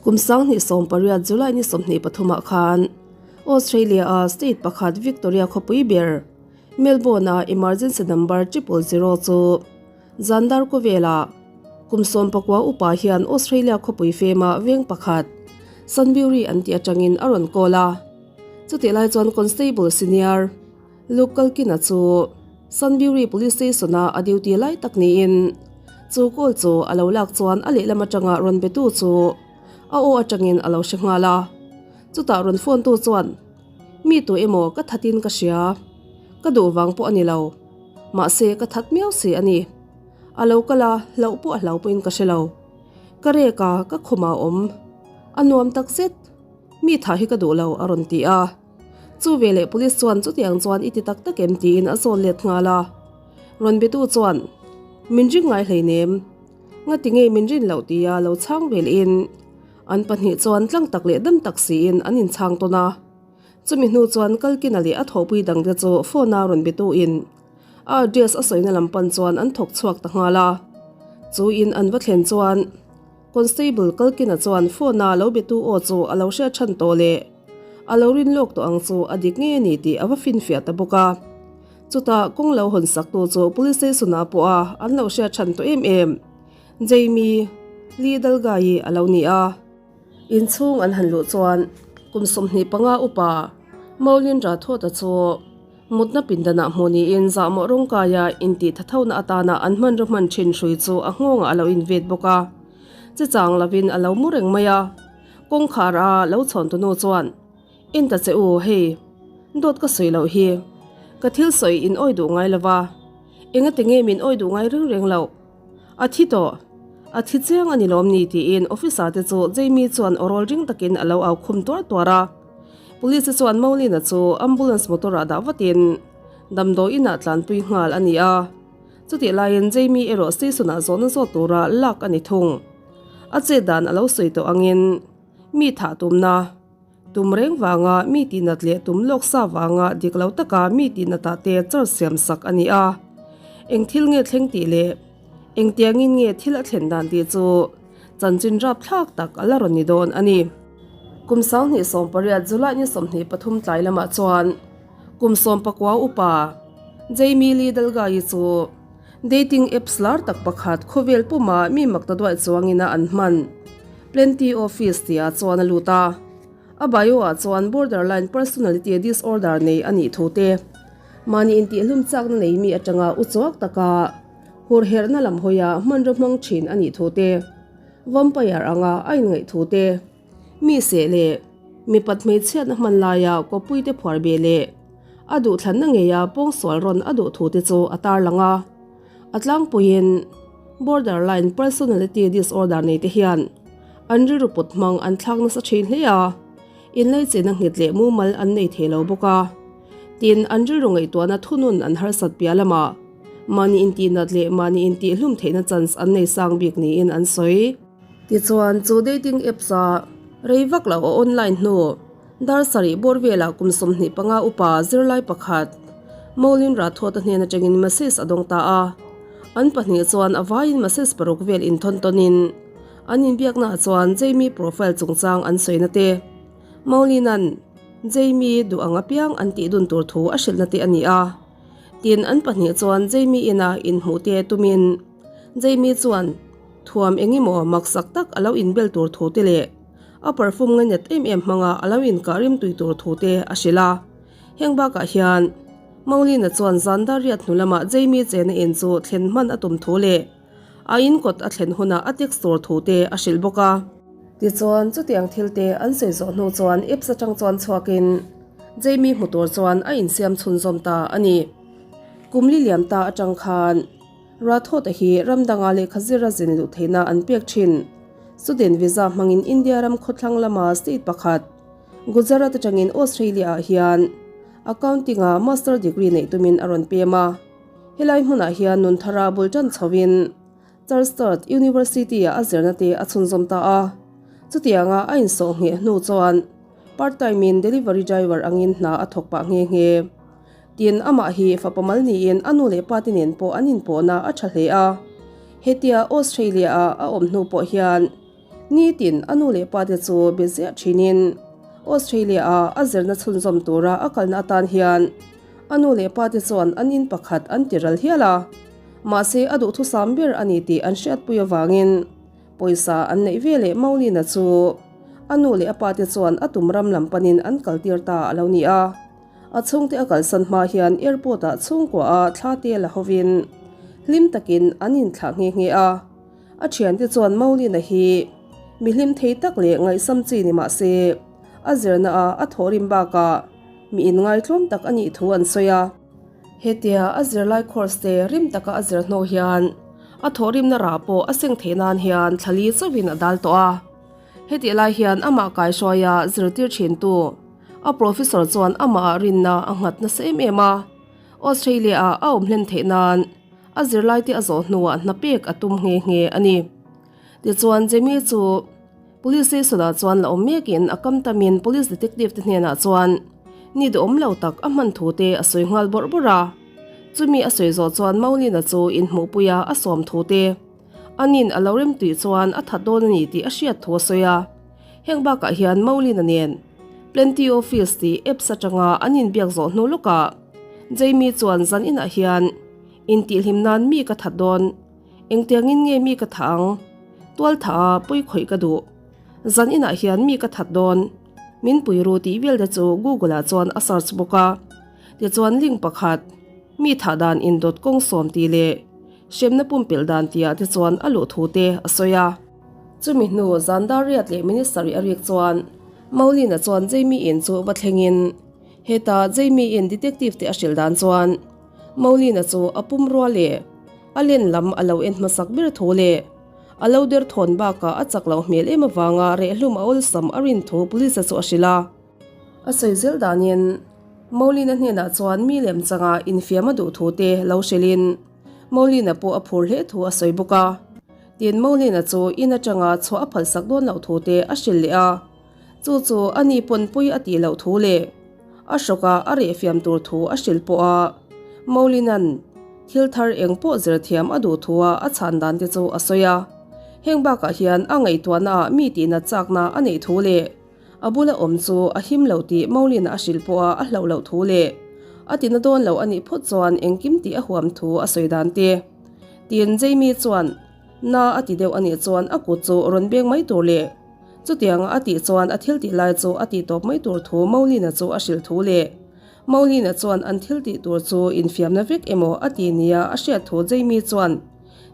Kum 2018 July ni 23 ah khan Australia a state pakhat Victoria khawpui ber Melbourne a emergency number 000 chu Zandar Kawvela kum 19 upa hian Australia khawpui fema veng pakhat Sunbury an tih atangin a rawn call a. Chutih lai chuan Constable Senior Luke Kalkina chu Sunbury Police Station a a duty lai tak niin chu call chu a lo lak chuan a lehlam atanga rawn betu chu a aw atangin a lo hre nghal a. Chutah rawn phone tu chuan, Mi tu emaw ka thatin ka hria, ka duh vang pawh a ni lo, mahse ka that miau si a ni. A lo kal a, hlauh pawh a hlau pawhin ka hre lo. Ka rek a, ka khumah a awm. A nuam takzet. Mi tha hi ka duh lo, a rawn ti a. Chu veleh police chuan chutiang chuan i ti tak tak em tiin a zawn let nghal a. Rawn bitu chuan, Min ring ngai hleinem. Ngati nge min rin loh tia lo chhang velhin an pahnih chuan tlang tak leh dam tak siin an inchhang tawn a. Chumi hnu chuan Kalkina leh a thawhpui dangte chu phone a rawn bituin a address a sawina lam pan chuan an thawk chhuak ta nghal a. Chu in an va thlen chuan Constable Kalkina chuan phone a lo betu aw chu a lo hriat than tawh leh a lo rin lawk tawh ang chu a dik ngei a ni tih a va finfiah ta bawk a. Chutah kawng lo hawn sak tu chu Police Station ah pawh a an lo hriat than tawh em em Jamie Lee Dalgai a lo ni a. Inchhung an han luh chuan kum 25 upa Maulin Rathod-a chu Mutna pindanah hmuh niin zahmawh rawngkaia intih thathona atana an hmanraw hman thin hrui chu a nghawngah a lo invet bawk a. Chi chang lovin a lo mu reng mai a. Kawngkhar a lo chhawn tunu chuan, En ta che u, hei, dawt ka sawi loh hi. Ka thil sawi in awi duh ngai lova, engati nge min awi duh ngai reng reng loh? A thi tawh. A thi chiang a ni lawm ni tiin officer te chu Jamie chuan aw rawl ring takin a lo au khum tuar tuar a. Police te chuan Maulina chu ambulance motor ah dah vatin damdawi inah tlanpui nghal a ni a. Chutih laiin Jamie erawh station ah zawhna zawt tura lak a ni thung. A chet dan a lo sawi tawh angin mi thah tumna, tum reng vanga mi tihnat leh tum lawk sa vanga dik lo taka mi tihnatah te charge siam sak a ni a. Eng thil nge thleng tih leh engtiangin nge thil a thlen dan tih chu chanchin rapthlak tak a la rawn ni dawn a ni. Kum 2018 July ni 23 tlai lamah chuan kum 19 upa Jamie Lee Dalgai chu dating apps lar tak pakhat khawvel puma mi makta duai chuangina an hman Plenty Office tihah chuan a lut a. A bio-ah chuan borderline personality disorder nei a nih thu te, mahni intihhlum chakna nei mi atanga u chuak taka hurherhna lam hawia hmanraw hmang thin a nih thu te, vampire anga a inngaih thu te, mi seh leh mipat hmeichhiatna hman laia kawpuite phuar beh leh a duhthlanna ngeia pawngsual rawn a duh thu te chu a tarlang a. A tlangpuiin borderline personality disorder nei te hian an rilru put hmang an thlak nasa thin hle a, inleichena nghet leh mumal an nei thei lo bawk a. Tin, an rilru ngaihtuahna thunun an harsat piah lamah mahni intihnat leh mahni intihhlum theihna chance an nei sang bik niin an sawi. Tichuan, chu dating apps a rei vak loh a online hnu dar sarih bawr velah kum 25 upa zirlai pakhat Maulin Rathod-a hnen atangin message a dawng ta a. An pahnih chuan a vaiin message paruk vel inthawn tawnin an inbiaknaah chuan Jamie profile chungchang an sawina te, Maulin-a'n Jamie duh ang apiang an tih dun tur thu a hrilhna te a ni a. Tin, an pahnih chuan Jamie ina inhmuh te tumin Jamie chuan thuam eng emaw maksak tak a lo inbel tur thu te leh a perfume ngainat em em hmanga a lo inkah rimtui tur thu te a hrilh a. Heng bakah hian Maulina chuan zan dar riat hnu lamah Jamie chena in chu thlen hman a tum thu leh a in kawt a thlen hunah a text tur thu te a hrilh bawk a. Tichuan, chutiang thil te an sawi zawh hnu chuan apps atang chuan chhuakin Jamie hmu tur chuan a insiam chhunzawm ta a ni. Kum li liam ta atang khan Rathod-a hi ram danga lehkha zira zin luh theihna an pek thin. Student visa hmangin India ram khawthlang lama state pakhat Gujarat atangin Australia-ah hian Accounting-a Master degree neih tumin a rawn pem a. Helai hmunah hian nun thara bul tan chhoin Charles Sturt University-ah a zirna te a chhunzawm ta a. Chutianga a insawh ngheh hnu chuan part time-in delivery driver angin hna a thawk pah nghe nghe. Tin, amah hi fapa mal niin a nu leh pa te nen pawh an inpawhna a tha hle a. Hetia Australia-a a awm hnu pawh hian. Nitin a nu leh pa te chu be ziah thinin Australia-a a zirna chhunzawm tura a kalna atan hian a nu leh pa te chuan an in pakhat an ti ral hial a. Mahse a duhthusam ber a ni tih an hriatpui avangin pawisa an neih ve leh Maulina chu a nu leh a pa te chuan a tum ram lam panin an kaltir ta a lo ni a. A chhungte a kalsan hma hian airport ah chhungkua a thla te la hovin hlim takin an inthlah nghe nghe a. A thiante chuan Maulina hi mi hlim thei tak leh ngaihsam chi ni mah se a zirna a a thawhrim bakah mi inngaitlawm tak a nih thu an sawi a. Hetia a zirlai course te rim taka a zir hnu hian a thawhrimna rah pawh a seng theih nan hian thla li chauhin a dal tawh a. Hetih lai hian amah kaihruaia zirtir thintu a professor chuan amah rinna a nghat nasa em em a. Australia-ah a awm hlen theih nan a zirlaite a zawh hnuah hna pek a tum nghe nghe a ni. Tichuan Jamie chu Police station-ah chuan la awm mekin a kam tamin Police detective te hnenah chuan ni duhawm lo tak a hman thu te a sawi nghal bawrh bawrh a. Chumi a sawi zawh chuan Maulina chu inhmuhpuia a sawm thu te Anin a lo remtui chuan a that dawn a ni tih a hriat thu a sawi a. Heng bakah hian Maulina nen Plenty Office tih apps atanga an inbiak zawh hnu lawkah Jamie chuan zan inah hian intihhlim nan mi ka that dawn, engtiangin nge mi ka thah ang? Tual thah a pawi khawih ka duh. Zan inah hian mi ka that dawn, min pui ru tih vel te chu Google ah chuan a search bawk a. Tichuan link pakhat, mi thah dan indawt kawng sawm tih leh Hremna pumpelh dan tihah te chuan a luh thu te a sawi a. Chumi hnu zan dar riat leh minister i a rik chuan Maulina chuan Jamie in chu va thlengin heta Jamie in detective te a hrilh dan chuan Maulina chu a pumrua leh a len lam a lo en hmasak ber thu leh a lo der thawn bakah a chak loh hmel em avanga rehhlum a awlsam a rin thu police a chu a hrilh a. A sawi zel danin Maulina hnenah chuan mi lem changa infiam a duh thu te lo hrilhin Maulina pawh a phur hle thu a sawi bawk a. Tin, Maulina chu in atanga chhuah a phalsak dawn loh thu te a hrilh leh a. Chu chu a ni pawn pui a tih loh thu leh a hrawkah a reh fiam tur thu a hrilh pawh a. Maulina'n thil thar eng pawh zir thiam a duh thu a a chhan dan te chu a sawi a. Heng bakah hian a ngaihtuahna ah mi tihnat chakna a neih thu leh A bula awm chu a him lo tih Maulina a hrilh pawh a a hlauh loh thu leh a tina dawn lo a nih phawt chuan engkim tih a huam thu a sawi dan te. Tin, Jamie chuan na a ti deuh a nih chuan a kut chu rawn beng mai tur leh chutianga a tih chuan a thil tih lai chu a tih tawp mai tur thu Maulina chu a hrilh thu leh Maulina chuan an thil tih tur chu infiamna vek emaw a ti nia a hriat thu Jamie chuan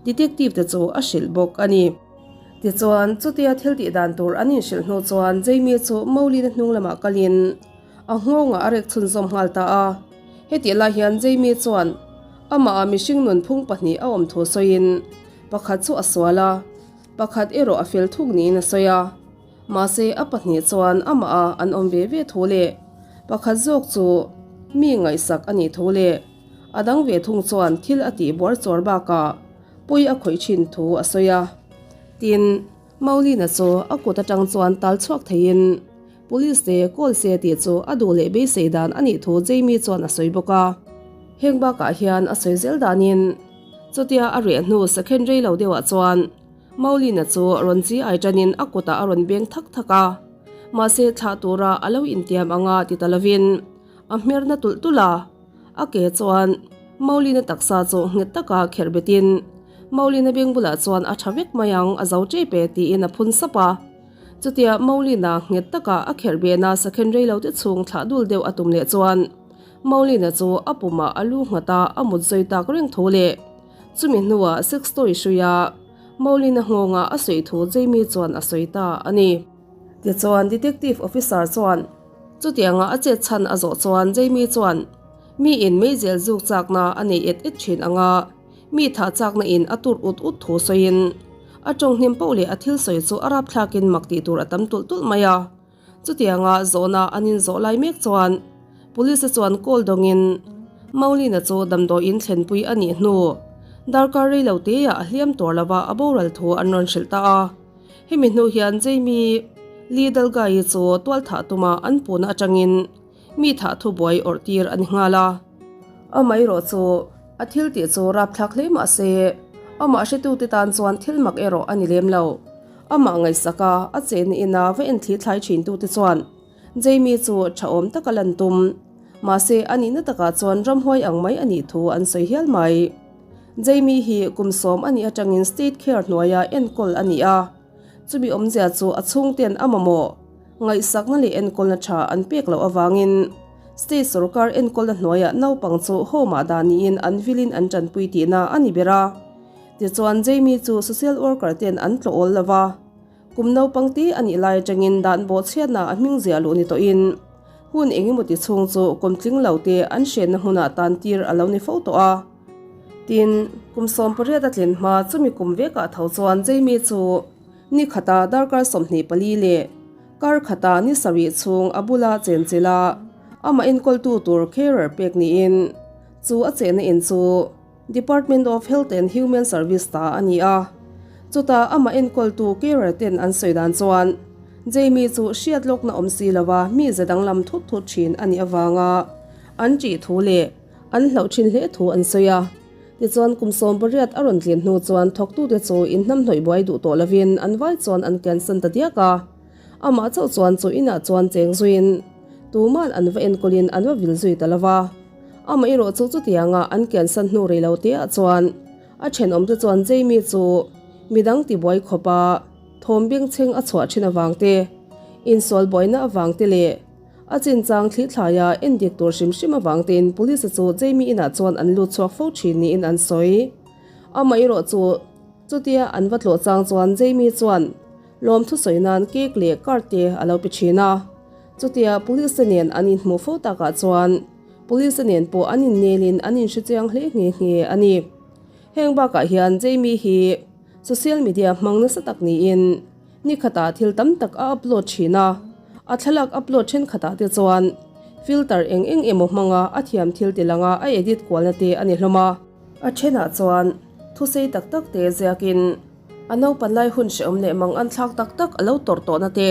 detective te chu a hrilh bawk a ni. Tichuan, chutia thil tih dan tur an inhrilh hnu chuan Jamie chu Maulina hnung lamah kalin a nghawngah a rek chhunzawm nghal ta a. Hetih lai hian Jamie chuan amah ah mihring nunphung pahnih a awm thu sawiin pakhat chu a sual a, pakhat erawh a fel thuk niin a sawi a. Mahse, a pahnih chuan amah ah an awm ve ve thu leh pakhat zawk chu mi ngaihsak a nih thu leh a dang ve thung chuan thil a tih buar chawr bakah Pui a khawih thin thu a sawi a. Tin, Maulina chu a kut atang chuan tal chhuak theiin Police te call se tih chu a duh leh beisei dan a nih thu Jamie chuan a sawi bawk a. Heng bakah hian a sawi zel danin chutia a reh hnu second rei lo deuhah chuan Maulina chu rawn chi ai tanin a kutah a rawn beng thak thak a. Mahse thlah tura a lo intiam anga ti ta lovin a hmerna tulh tulh a. A ke chuan Maulina taksa chu nghet taka kherh betin Maulina beng bulah chuan a tha vek mai ang a zo tep e tiin a phun sap a. Chutia Maulina nghet taka a kherh behna sakhen rei lo te chhung thlah dul deuh a tum leh chuan Maulina chu a pumah a lu nghat a a mut zui tak reng thu leh chumi hnuah sex toy hruia Maulina nghawngah a sawi thu Jamie chuan a sawi ta a ni. Tichuan Detective Officer chuan Chutianga a chet chhan a zawh chuan Jamie chuan mi in meizel zuk chakna a nei et et thin ang a, mi thah chakna in a tur ut ut thu sawiin a tawng hnem poh leh a thil sawi chu a rapthlakin mak tih tur a tam tulh tulh mai a. Chutianga zawhna an inzawh lai mek chuan Police a chuan call dawngin Maulina chu damdawiin thlenpui a nih hnu darkar rei lo teah a hliam tur lova a boral thu an rawn hrilh ta a. Hemi hnu hian Jamie Lee Dalgai chu tual thah tuma an puna atangin mi thah thu buai awrh tir a ni nghal a. Amaherawh chu a thil tih chu rapthlak hle mah se, amah hretute tan chuan thil mak erawh a ni lem lo. Amah ngaihsak a, a chenna ina va enthli thlai thintute chuan Jamie chu tha awm taka lan tum. Mahse, a nihna takah chuan ramhuai ang mai a nih thu an sawi hial mai. Jamie hi kum sawm a nih atangin state care hnuaia enkawl a ni a. Chumi awmzia chu a chhungten a mamawh ngaihsakna leh enkawlna tha an pek loh avangin state sorkar enkawlna hnuaiah naupang chu home-ah dah niin an vilin an tanpui tihna a ni ber a. Tichuan, Jamie chu social worker ten an tlawh awl lo va, kum naupang te a nih lai atangin dan bawhchhiatna a hming ziah luh ni tawhin hun engemaw ti chhung chu kawmtling lo te an hrenna hmunah tan tir a lo ni fo tawh a. Tin, kum 18 a tlin hma chumi kum vekah tho chuan Jamie chu ni khata darkar 24 leh kar khata ni sarih chhung a bula chenchilh a, amah enkawltu tur carer pek niin chu a chehna in chu Department of Health and Human Service ta a ni a. Chutah amah enkawltu carer ten an sawi dan chuan Jamie chu hriat lawkna awm si lova mi ze danglam thut thut thin a nih avanga an ṭih thu leh an hlauh thin hle thu an sawi a. Tichuan kum 18 a rawn tlin hnu chuan thawktute chu inhnamhnawih buai duh tawh lovin an vai chuan an kiansan ta diak a. Amah chauh chuan chu inah chuan cheng zuiin tuman an va enkawlin an va vil zui ta lova. Amaherawh chu chutianga an kiansan hnu rei lo te ah chuan a thenawmte chuan Jamie chu midang tibuai khawpa thawm bengchheng a chhuah thin avang te, insual buaina avang te leh a chinchang thlithlaia endik tur hrim hrim avang tein police chu Jamie inah chuan an lut chhuak fo thin niin an sawi. Amaherawh chu chutia an va tlawh chang chuan Jamie chuan Lawmthu sawi nan cake leh card te a lo pe thin a. Chutia police te nen an inhmuh fo takah chuan police te nen pawh an innelin an inhrechiang hle nghe nghe a ni. Heng bakah hian Jamie hi social media hmang nasa tak niin ni khatah thil tam tak a upload thin a. A thlalak upload thenkhatah te chuan filter eng eng emaw hmanga a thiam thil ti langa a edit kualna te a ni hlawm a. A thenah chuan thusei tak tak te ziakin A naupan lai hun hrehawm leh mang an thlak tak tak a lo tawrh tawhna te,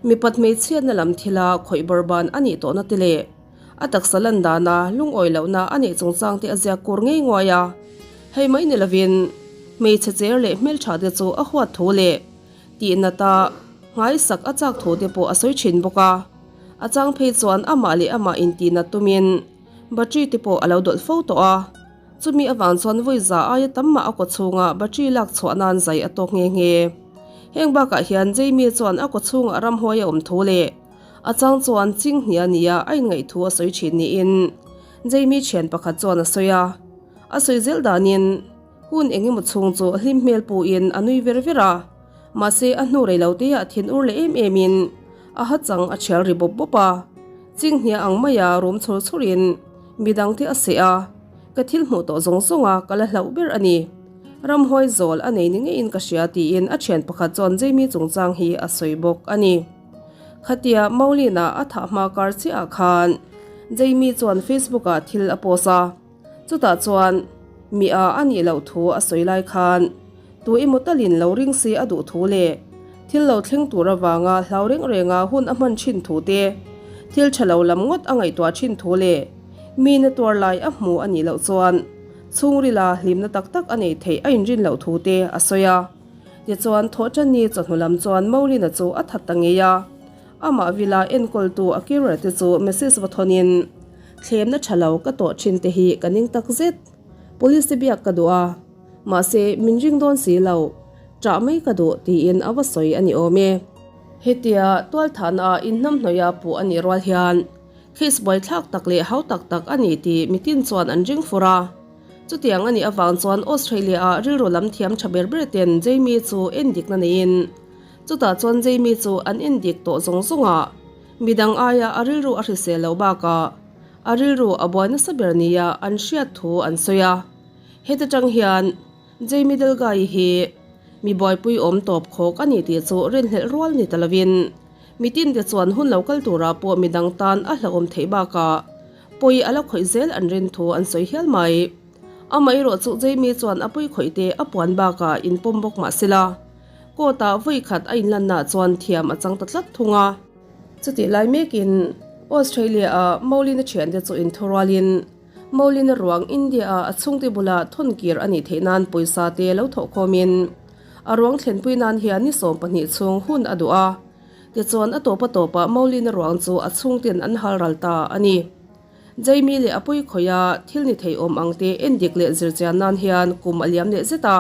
mipat hmeichhiatna lam thila khawih bawrban a nih tawhna te leh a taksa lan dana lungawi lohna a neih chungchang te a ziak kur ngei nguai a. Hei mai ni lovin hmeichhe cher leh hmeltha te chu a huat thu leh tihnata nghaisak a chak thu te pawh a sawi thin bawk a. A chang phei chuan amah leh amah intihnat tumin battery te pawh a lo dawlh fo tawh a. Chumi avang chuan vawi za aia tam mah a kawchhunga battery lak chhuah nan zai a tawk nghe nghe. Heng bakah hian Jamie chuan a kawchhungah ramhuai a awm thu leh a chang chuan ching hnih a nia a inngaih thu a sawi thin niin Jamie thian pakhat chuan a sawi a. A sawi zel danin hun eng emaw chhung chu hlim hmel puin a nui ver ver a, mahse a hnu rei lo teah thin ur leh em emin a ha chang a thial ri bawp bawp a. Ching hnia ang maia rum chhur chhurin midangte a seh a. Ka thil hmuh tawh zawng zawng a, ka la hlauh ber a ni. Ramhuai zawl a nei ni ngeiin ka hria tiin a thian pakhat chuan Jamie chungchang hi a sawi bawk a ni. Khatia Maulina a thah hma kar chiahah khan Jamie chuan Facebook ah thil a post a, chutah chuan mi a a nih loh thu a sawi lai khan tu emaw talin lo ring se a duh thu leh thil lo thleng tur avanga hlau reng renga hun a hman thin thu te, thil tha lo lam ngawt a ngaihtuah thin thu leh Mi na tuar lai a hmu a nih loh chuan chhungrila hlimna tak tak a nei theih a inrin loh thu te a sawi a. Tichuan, Thawhṭanni chawhnu lam chuan Maulina chu a that ta ngei a. Amah villa enkawltu a Kirer te chu message va thawnin, Thlemna ṭha lo ka tawh ṭhin te hi ka ning tak zet. Police te biak ka duh a, mahse min ring dawn si lo, ṭah mai ka duh tiin a va sawi a ni awm e. Hetia tualthahna ah inhnamhnawih a puh a nih rual hian Case buaithlak tak leh hau tak tak a ni tih mitin chuan an ring fur a. Chutiang a nih avang chuan Australia-ah rilru lam thiam tha ber ber ten Jamie chu endikna neiin chutah chuan Jamie chu an endik tawh zawng zawng a, midang aia a rilru a hrisel loh bakah a rilru a buai nasa ber nia an hriat thu an sawi a. Heta tang hian Jamie Delgai hi mi buaipui awm tawp khawk a ni tih chu rinhlelh rual ni ta lovin Mitin te chuan hun lo kal turah pawh midang tan a hlauhawm theih bakah pawi a la khawih zel an rin thu an sawi hial mai. Amaherawh chu Jamie chuan a pawi khawih te a puan bakah in pawm bawk mah sela, court ah vawi khat a inlanna chuan thiam a chang ta tlat thung a. Chutih lai mekin Australia ah Maulina thiante chu inthurualin Maulina ruang India ah a chhungte bulah thawn kir a nih theih nan pawisa te lo thawhkhawmin. A ruang thlenpui nan hian ni 12 chhung hun a duh a. Tichuan a tawp a tawpah Maulina ruang chu a chhungten an hal ral ta a ni. Jamie leh a pawi khawih a, thil ni thei awm ang te endik leh zirchian nan hian kum a liam leh zet a.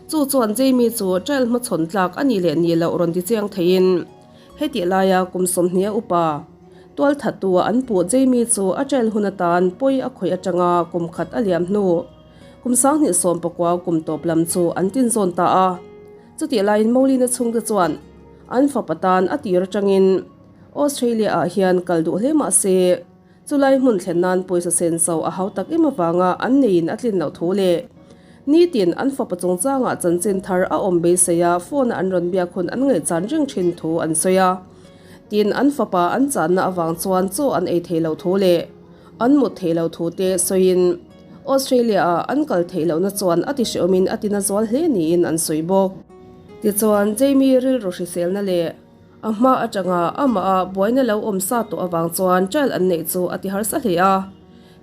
Chu chuan Jamie chu trial hmachhawn tlak a nih leh nih loh rawn ti chiang theiin hetih laia kum 20 a upa tualthattua an puh Jamie chu a trial hun atan pawi a khawih atanga kum khat a liam hnu kum 2019 kum tawp lam chu an tinzawn ta a. Chutih laiin Maulina chhungte chuan an fapa tan a tir atangin Australia-ah hian kal duh hle mah se, chulai hmun thlen nan pawisa senso a hau tak em avanga an neiin a tlin loh thu leh nitin an fapa chungchangah chanchin thar a awm beiseia phone-a an rawn biak hun an ngaihchan reng thin thu an sawi a. Tin, an fapa an channa avang chuan chaw an ei thei loh thu leh an mut thei loh thu te sawiin Australia-ah an kal theih lohna chuan a tihreawmin a tina zual hle niin an sawi bawk. Tichuan, Jamie rilru hriselna leh A hma atanga amah a buaina lo awm sa tawh avang chuan trial an neih chu a ti harsa hle a.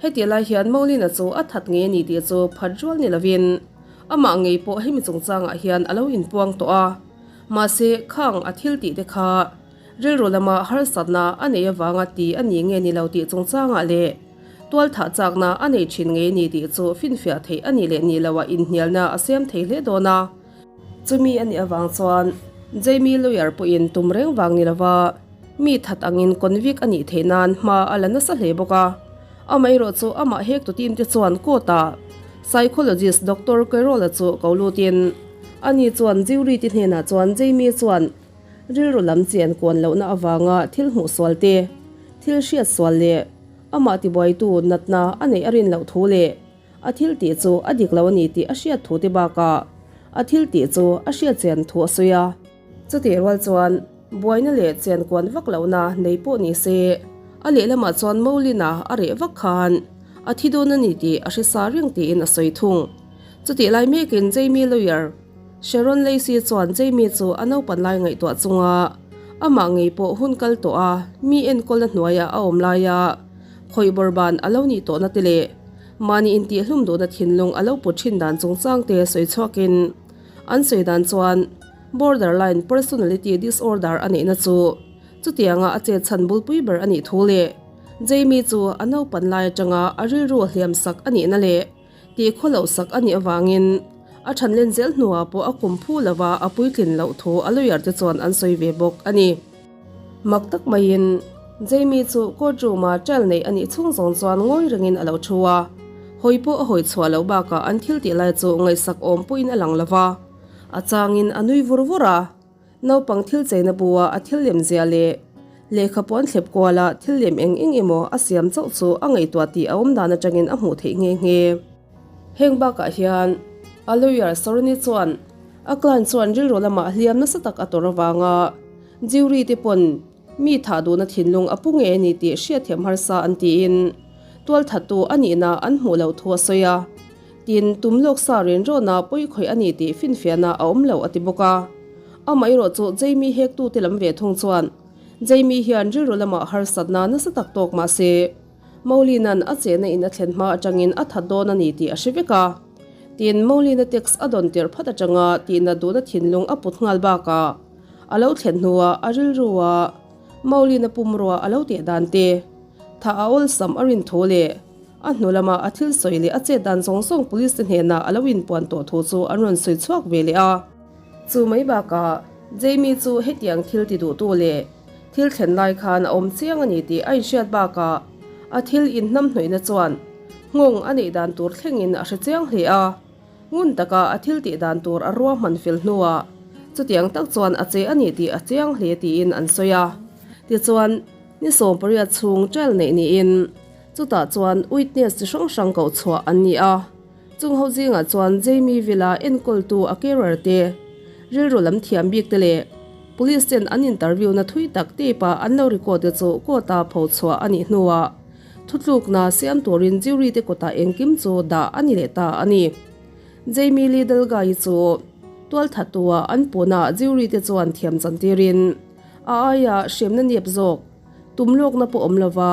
Heti lai hian Maulina chu a that ngei a ni tih chu phat rual ni lovin amah ngei pawh hemi chungchangah hian a lo inpuang tawh a. Mahse, khang a thil tih te kha rilru lama harsatna a neih avanga ti a ni nge ni lo tih chungchangah leh tualthah chakna a nei thin ngei a ni tih chu finfiah theih a nih leh nih loah inhnialna a siam thei hle dawn a. Chumi a nih avang chuan Jamie lawyer pawhin tum reng vang ni lova mi that angin convict a nih theih nan hma a la nasa hle bawk a. Amaherawh chu amah hek tu team te chuan court ah psychologist Doctor Carroll-a chu ko lutin ani chuan jury te hnenah chuan Jamie chuan rilru lam chian kuan lohna avanga thil hmuh sual te, thil hriat sual leh amah tibuaitu natna a neih a rin loh thu leh A thil tih chu a dik lo a ni tih a hriat thu te bakah a thil tih chu a hriat chian thu a sawi a. Chutih rual chuan buaina leh chian kuan vak lohna nei pawh ni se, a lehlamah chuan Maulina a reh vak khan a thi dawn a ni tih a hre sa reng tiin a sawi thung. Chutih lai mekin Jamie lawyer Sharon Lacey chuan Jamie chu a naupan lai ngaihtuah chunga amah ngei pawh hun kal tawh a mi enkawlna hnuaiah a awm laia khawih bawrban a lo nih tawhna te leh Mahni intihhlum duhna thinlung a lo put thin dan chungchang te sawi chhuakin an sawi dan chuan borderline personality disorder a neihna chu chutianga a chet chhan bulpui ber a nih thu leh Jamie chu a naupan lai atanga a rilru hliam sak a nihna leh tihkhaw loh sak a nih avangin a thanlen zel hnuah pawh a kum phu lova a puitlin loh thu a lawyer te chuan an sawi ve bawk a ni. Mak tak maiin Jamie chu court room-a trial neih a nih chhung zawng chuan ngawi rengin a lo thu a, hawi pawh a hawi chhuah loh bakah an thil tih lai chu ngaihsak awm pawhin a lang lo va, a changin a nui vur vur a. Naupang thil cheina bua a thil lem zia leh lehkha puan thlep kuala thil lem eng eng emaw a siam chauh chu a ngaihtuah tih a awm dan atangin a hmuh theih nghe nghe. Heng bakah hian a lawyer Soreni chuan a client chuan rilru lamah hliam nasa tak a tawrh avanga Jury te pawn mi thah duhna thinlung a pu nge a ni tih hriatthiam harsa an tiin tualthattu a nihna an hmuh loh thu a sawi a. Tin, tum lawk sa rinrawna pawi khawih a ni tih finfiahna a awm lo a ti bawk a. Amaherawh chu Jamie hektute lam ve thung chuan Jamie hian rilru lamah harsatna nasa tak tawk mah se, Maulina'n a chehna in a thlen hma atangin a that dawn a ni tih a hre vek a. Tin, Maulina text a dawn tirh phat atanga tihna duhna thinlung a put nghal bakah a lo thlen hnuah a rilrua Maulina pumrua a lo teh dan te, tha a awlsam a rin thu leh a hnu lama a thil sawi leh a chet dan zawng zawng police te hnenah a lo inpuan tawh thu chu an rawn sawi chhuak ve leh a. Chu mai bakah Jamie chu hetiang thil ti duhtu leh Thil thlen lai khan a awm chiang a ni tih a inhriat bakah a thil inhnamhnawihna chuan nghawng a neih dan tur thlengin a hre chiang hle a. Ngun taka a thil tih dan tur a ruahman fel hnuah chutiang tak chuan a che a ni tih a chiang hle tiin an sawi a. Tichuan, ni 18 chhung trial neih niin chutah chuan witness chi hrang hrang koh chhuah an ni a. Chung ho zingah chuan Jamie Villa enkawltu a carer te, rilru lam thiam bik te leh Police ten an interview na thui tak tape a an lo record te chu court a pho chhuah a nih hnuah thutlukna siam turin jury te kutah engkim chu dah a ni leh ta a ni. Jamie Lee Delgai chu tualthattua an puhnaah jury te chuan thiam chantirin a aia hremna nep zawk tum lawkna pawh awm lova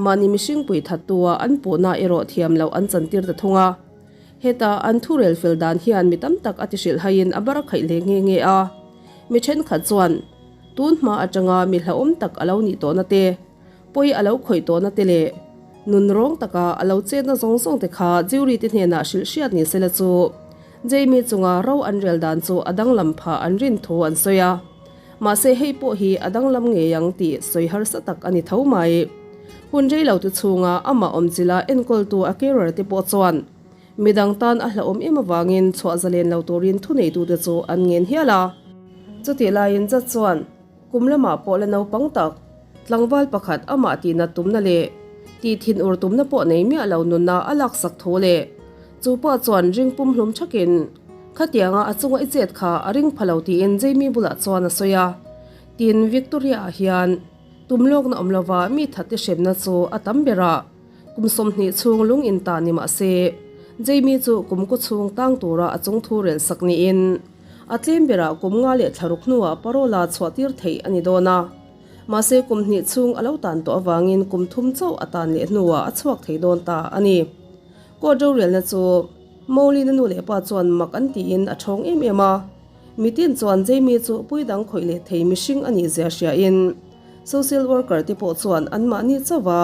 mahni mihring pui thattua an puhna erawh thiam loh an chantir ta thung a. Heta an thurel fel dan hian mi tam tak a ti hrilh haiin a bar a khaih hle nghe nghe a. Mi thenkhat chuan tun hma atanga mi hlauhawm tak a lo nih tawhna te, pawi a lo khawih tawhna te leh nun rawng taka a lo chetna zawng zawng te kha jury te hnenah hrilh hriat ni sela chu Jamie chunga ro an rel dan chu a danglam phah an rin thu an sawi a. Mahse hei pawh hi a danglam ngei ang tih sawi harsa tak a ni tho mai. Hun rei lo te chhunga amah awmchilha enkawltu a carer te pawh chuan midang tan a hlauhawm em avangin chhuah zalen lo turin thuneitute chu an ngen hial a. Chutih laiin Judge chuan kum lamah pawh la naupang tak, tlangval pakhat amah tihnat tumna leh tih thinur tumna pawh nei miah lo nunna a laksak thu leh chu pa chuan ring pumhlum thakin khatianga a chunga i chet kha a ring pha lo tiin Jamie bulah chuan a sawi a. Tin, Victoria-ah hian tum lawkna awm lova mi thatte hremna chu a tam ber a, kum 20 chhung lung in ta ni mah se, Jamie chu kum kaw chhung tang tura a chung thu rel sak niin a tlem berah kum nga leh thlaruk hnuah parole-a chhuah tir theih a ni dawn a. Mahse kum hnih chhung a lo tan tawh avangin kum thum chauh a tan leh hnuah a chhuak thei dawn ta a ni. Court rorelna chu Mawlina nu leh pa chuan mak an tiin a thawng em em a. Mitin chuan Jamie chu pui dang khawih leh thei mihring a nih zia hriain social worker te pawh chuan anmahni chauha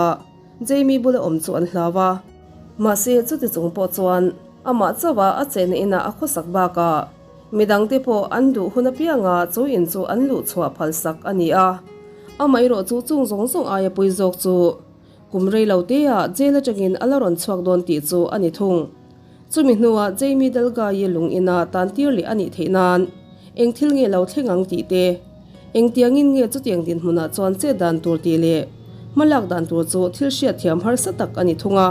Jamie bula awm chu an hlau a. Mahse chuti chung pawh chuan amah chauha a chenna inah a khawsak bakah midangte pawh an duh hun apianga chu in chu an luh chhuah phalsak a ni a. Amaherawh chu chung zawng zawng aia pui zawk chu Kum rei lo te ah jail atangin a la rawn chhuak dawn tih chu a ni thung. Chumi hnuah Jamie Dalgai-i lung ina tan tir leh a nih theih nan eng thil nge lo thleng ang tih te, engtiangin nge chutiang dinhmunah chuan chet dan tur tih leh hmalak dan tur chu thil hriatthiam harsa tak a ni thung a.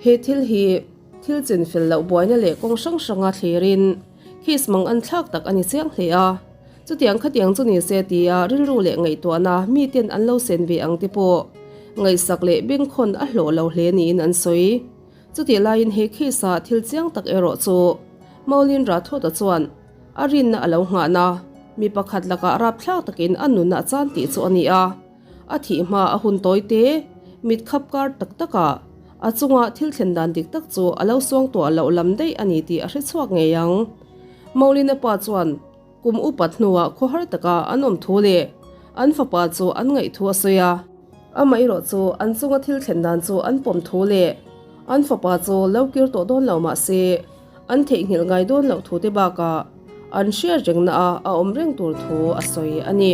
He thil hi thil chinfel loh buaina leh kawng hrang hranga thlirin case mang an thlak tak a ni chiang hle a. Chutiang khatiang chu ni se tia rilru leh ngaihtuahna miten an lo sen ve ang te pawh ngaihsak leh bengkhawn a hlawh lo hle niin an sawi. Chutih laiin he case-a thil chiang tak erawh chu Maulin Rathod-a chuan a rinna a lo nghahna mi pakhat lakah rapthlak takin a nunna a chan tih chu a ni a. A thih hma a hun tawi te, mit khap kar tak takah a chunga thil thlen dan dik tak chu a lo suang tuah loh lam daih a ni tih a hre chhuak ngei ang. Maulina pa chuan kum upat hnuah khawhar taka an awm thu leh an fapa chu an ngaih thu a sawi a. Amaherawh chu an chunga thil thlen dan chu an pawm thu leh an fapa chu lo kir tawh dawn lo mah se an theihnghilh ngai dawn loh thu te bakah an hriat rengna a a awm reng tur thu a sawi a ni.